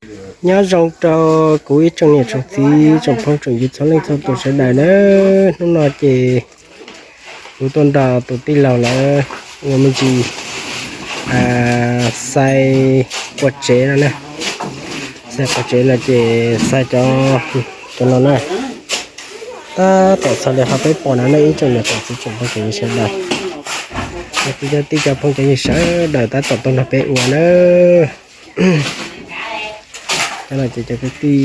Nyob zoo rau kuv ib tsoom niam tsoom txiv tsoom phooj tsoom ywg txhua leej txhua tus sawv daws na. Hnub no ces kuv tuaj nrog tus tij laug lawv ua me ntsis xais quas tsev no na. Xais quas tsev no ces xais cov, cov no na. Tab tom txog li qhov peb pom no na ib tsoom niam tsoom txiv tsoom phooj tsoom ywg sawv daws. Cov kwv cov tij cov phooj cov ywg sawv daws tab tom tuaj nrog peb ua na. Cov no ces cov kwv tij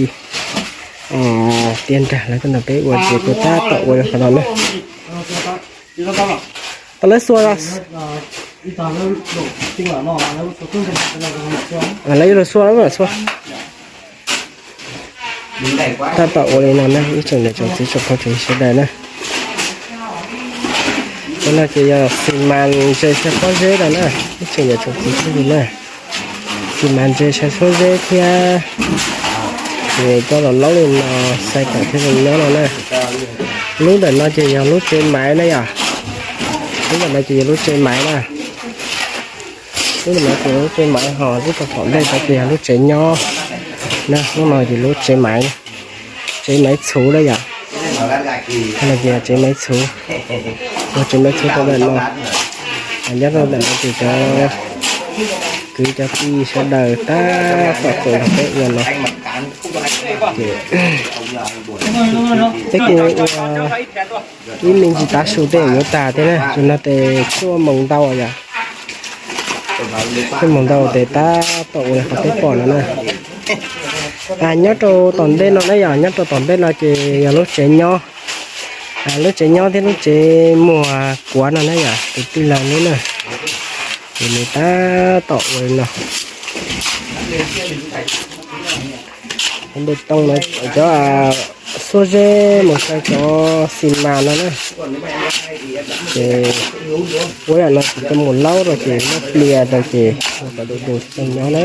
tiaj nrag lawv tuaj nrog peb ua ces kuv tab tom ua qhov no na. Tau lawv xua, lawv yuav luag xua lawm xua. Tab tom ua li no na ib tsoom niam tsoom txiv tsoom phooj tsoom ywg sawv daws na. Cov no ces yog xi mas ntse saib pob zeb no na, ib tsoom niam tsoom txiv phooj ywg na. Xi mas ntse saib pob zeb thiab, ces coj los laub li no, xais kom thiaj li nyob no na. Lub ntawm no ces yog lub tsev maiv na yom. Lub ntawm no ces yog lub tsev maiv na. Lub ntawm no ces lub tsev maiv ho lub tom tom ntej no ces yog lub tsev nyob na. Lub no ces lub tsev maiv, tsev maiv txhuv na yom. Qhov no ces yog tsev maiv txhuv, ua tsev maiv txhuv rau ntawm no. Nyob rau ntawm no ces cov kwv cov tij sawv daws tab tom tuaj nrog peb ua no. Ces peb kuj ua ib me ntsis tav su tej yuav tag thiab na, tus no tes cuaj moos ntau yom. Cuaj moos ntau tes tab tom ua li qhov peb pom no na. Nyob rau tom ntej no na yom, nyob rau tom ntej no ces yog lub tsev nyob. Lub tsev nyob thiab lub tsev muag kuav no na yom, tus tij laug lub na. Ces nws tab tom ua li no. Npe too no cov xuab zeb mus xaiv cov xi mas no na. Ces ua yam no ces coj mus laub rau ces muab plias rau ces ua kom du du tsis tau nyob na.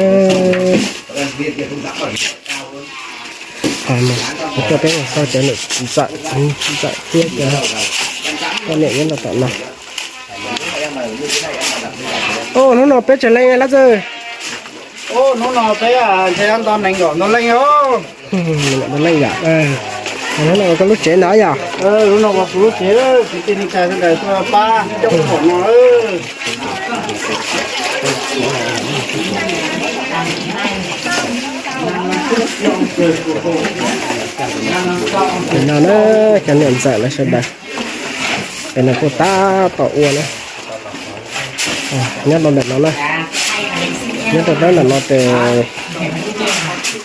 Kuv coj peb mus xauj cov niam ntxawm, ntxawm thiab cov poj niam nyob rau tom no. Hnub no peb tsawg leej Lab Txwj? Hnub no peb ntshe nto nees nkaum ntau leej os. Ntau leej yom. Hnub no ua koj lub tsev ntag yom? Hnub no ua kuv lub tsev, kwv tij neej tsa sawv daws tuaj pab coob npaum no. Pem no na, cov niam ntxawm lawv sawv daws, pem no kuj tab tom ua na. Nyob rau ntawm no na, nyob rau ntawm no ces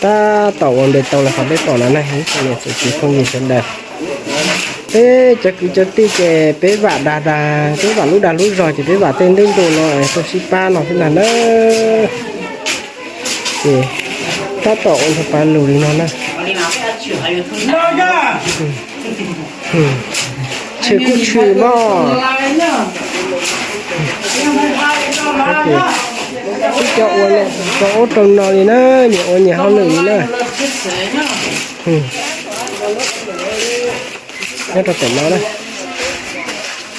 tab tom ua npe too li qhov peb pom no na, ib tsoom niam tsoom txiv phooj ywg sawv daws. Peb cov kwv cov tij ces peb vam dag dag, peb vam lub dag lub zog ces peb vam tej ntuj ntuj no es tuaj sib pab no xwb ntag na. Ces tab tom ua nrog pa lug li no na. Tshwm kuj tshwm mog. Ces ib co ua rau ub rau no li na, nyias ua nyias hauj lwm li na. Nyob rau pem no na,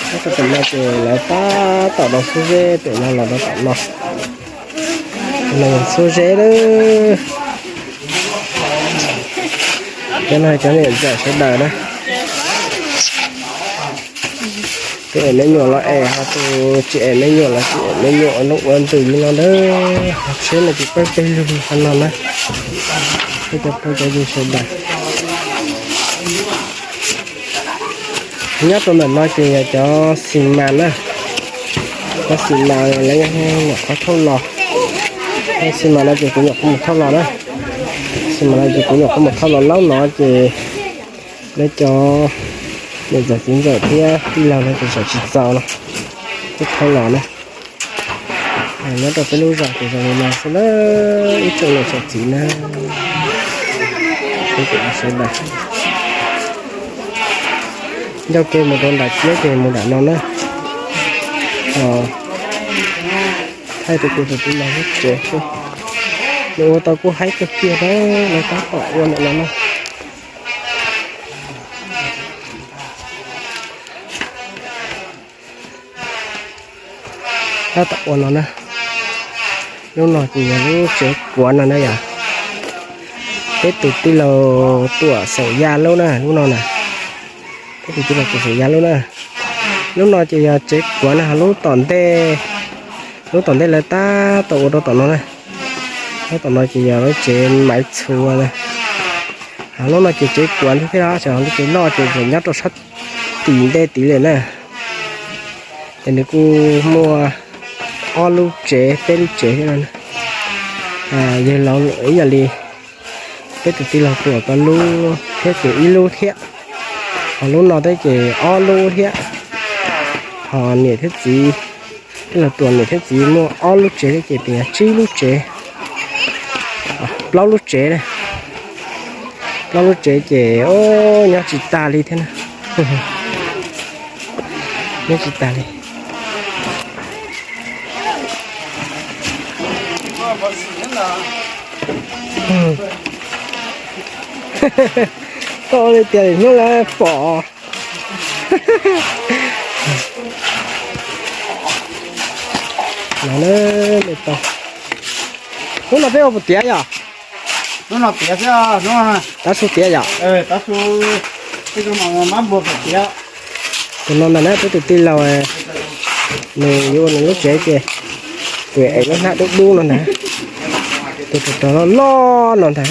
nyob rau pem no ces lawv tab tom rau xuab zeb pem no los rau tom no. Xuab zeb lawm. Cov no cov niam ntxawm sawv daws na. Tus em me nyuam los es ho tus tsis em me nyuam los tsis em me nyuam, lub ua ntws li no ntag. Tsheb no ces pawg peg lug li qhov no na. Peb cov phooj cov ywg sawv daws. Nyob rau ntawm no ces yog cov xi mas na. Cov xi mas lawv nyuam qhuav thauj los. Xi mas no ces kuv nyuam qhuav mus thauj los na. Xi mas no ces kuv nyuam qhuav mus thauj los laub no ces lawv cov niam ntxawm txiv ntxawm thiab tij laug no ces tseem tsis txaus no, twb thauj los na. Nyob rau peb lub zos ces zoo li no xwb na, ib tsoom niam tsoom txiv na. Peb cov sawv daws ncauj ke mus rau nram ciab ces mus nram no na. Thaij rau kuv tus tij laug lub tsev xwb. Nws ua tau kuj haib kawg kiag na, lawv tab tom ua ntawm no na. Tab tom ua no na. Lub no ces yog lub tsev kuav no na yom. Peb tus tij laug Tuam Xeem Ya lub na, lub no na. Peb tus tij laug Tuam Xeem Ya lub na. Lub no ces yog tsev kuav na, ho lub tom ntej, lub tom ntej lawv tab tom ua rau tom no na. Lub tom no ces yog lub tsev maiv txhua na. Ho lub no ces tsev kuav thiab, lub tsev loj ces nyob rau sab tim ntej tid lawm na. Ces nws kuj muaj ob lub tsev peb lub tsev thiab no. Yawg laus ib yam li peb tus tij laug Tuam ko lub thiab ces ib lub thiab. Ho lub no thiab ces ob lub thiab. Ho niam thiab txiv, tij laug Tuam niam thiab txiv muaj ob lub tsev thiab ces pem tsib lub tsev, plaub lub tsev, plaub lub tsev ces nyob tsis tas li thiab na. Nyob tsis tas li. Koj ua li tias lwm hnub lawv pom. Hnub no peb ua puas tiav yom? Hnub no tiav xwb. Tav su tiav yom? Tus no ntag na, peb tus tij laug, nws yuav ua nws lub tsev ces tus ev lub hnab dub dub no ntag, tus rog rog loj loj no ntag.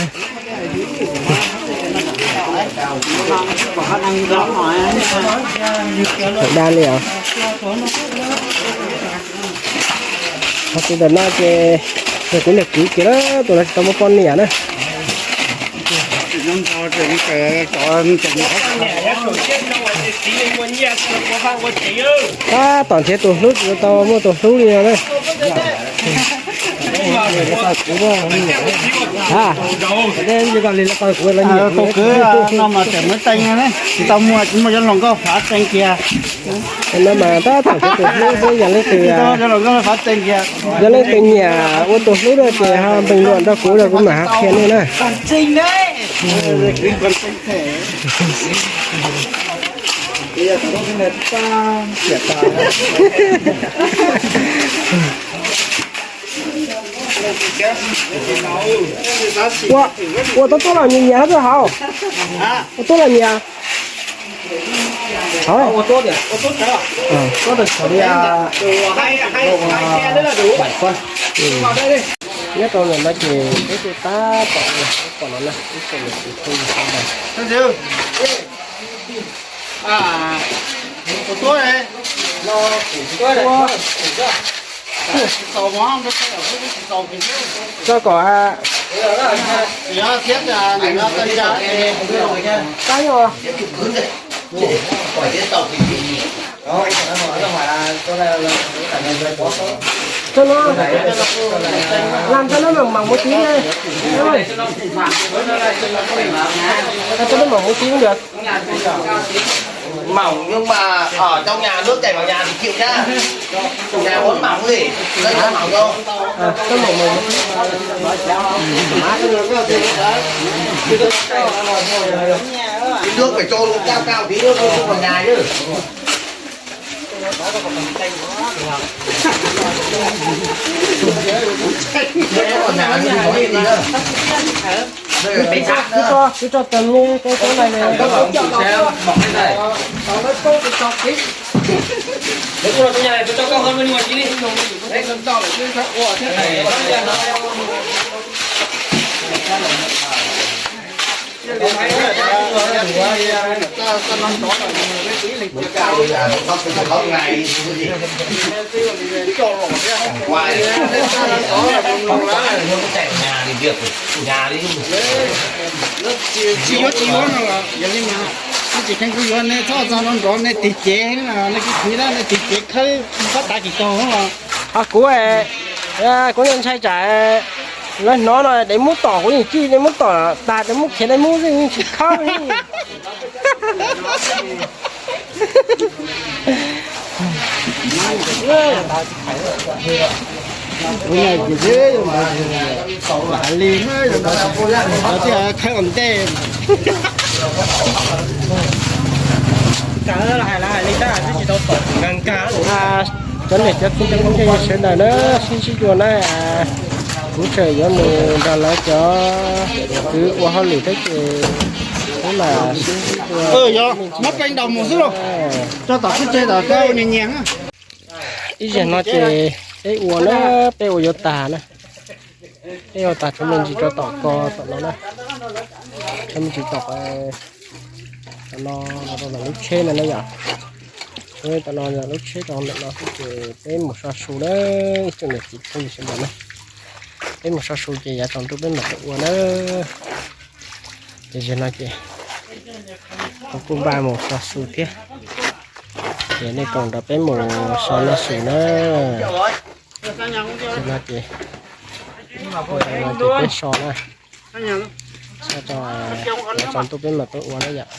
Dab li os. Ho tus ntawm no ces yog kuv niag kwv kiag, tus no tsis tau muaj poj niam na. Tab tom nrhiav tus hlub tsis tau muaj tus hlub li no na. Tus kwv no mas tseem muaj teeb, tsis tau muaj, tsis muaj cov hluas nkauj fav teeb kiag. No mas tab tom nrhiav tus hlub xwb, yog leej twg, yog leej twg nyiam ua tus hlub no ces ho bình luận rau kuv, kuv mam ho qhia nej na. Ua, ua tau tuaj los nyias nyias hauv, ua tuaj los nyias. Nyob rau ntawm no ces peb tuaj tab tom pom no na, ib tsoom niam txiv phooj ywg sawv daws. Tso kom tab yog. Cho nó làm cho nó mỏng mỏng một tí đây. Cho nó mỏng một tí cũng được. Mỏng nhưng mà ở trong nhà nước chảy vào nhà thì chịu nhá. Chủ nhà muốn mỏng gì, lấy cho mỏng thôi. À, cho mỏng mỏng. Nước phải trôi cao cao tí nữa, không vào nhà chứ. Cứ cho, cứ cho tầm như cái, cái này này. Để tôi vào trong nhà này, tôi cho con hơn, nhưng mà chỉ đi. Đấy, con to phải chứ, sao ua thế này. Tsis yuav tsis yuav no los yog li mas, tsis kheev kuv yuav nej txhob txog nrov nrov nej tig cev, nej kuv khwv nej tig cev khawb pob tav tsis tau los. Ho kuv, kuv ntshai tsam lawv hnov no dev muab tom kuv yeej cij, dev muab tom tas dev muab khiav dev muab yeej tsis khawb li. Li khawb ua ntej. Cov niam cov txiv cov phooj ywg sawv daws na, sib ntsib dua na. Kuv tseem yuav mus nrog lawv cov kwv ua hauj lwm thiab ces wb mam sib ntsib dua. Muab peev ntaus mus xwb los. Tso tom txhib tse tom koj nyias nyias. Ib zaug no ces peb ua na, peb ua yuav tag na. Peb ua tag tso me ntsis rau tom ko tom no na. Tso me ntsis tom, tom no, tom lub tsheb no na yom. Tom no yog lub tsheb rau ntawm no xwb ces peb mus so su na, ib tsoom niam txiv phooj ywg sawv daws na. Peb mus so su ces yav tsaus ntuj peb mam tuaj ua na. Ces zaum no ces kuv kuj npaj mus so su thiab. Ces nej koom nrog peb mus so no su na. Zaum no ces, no ces peb so na. So tso, yav tsaus ntuj peb mam tuaj ua na yom.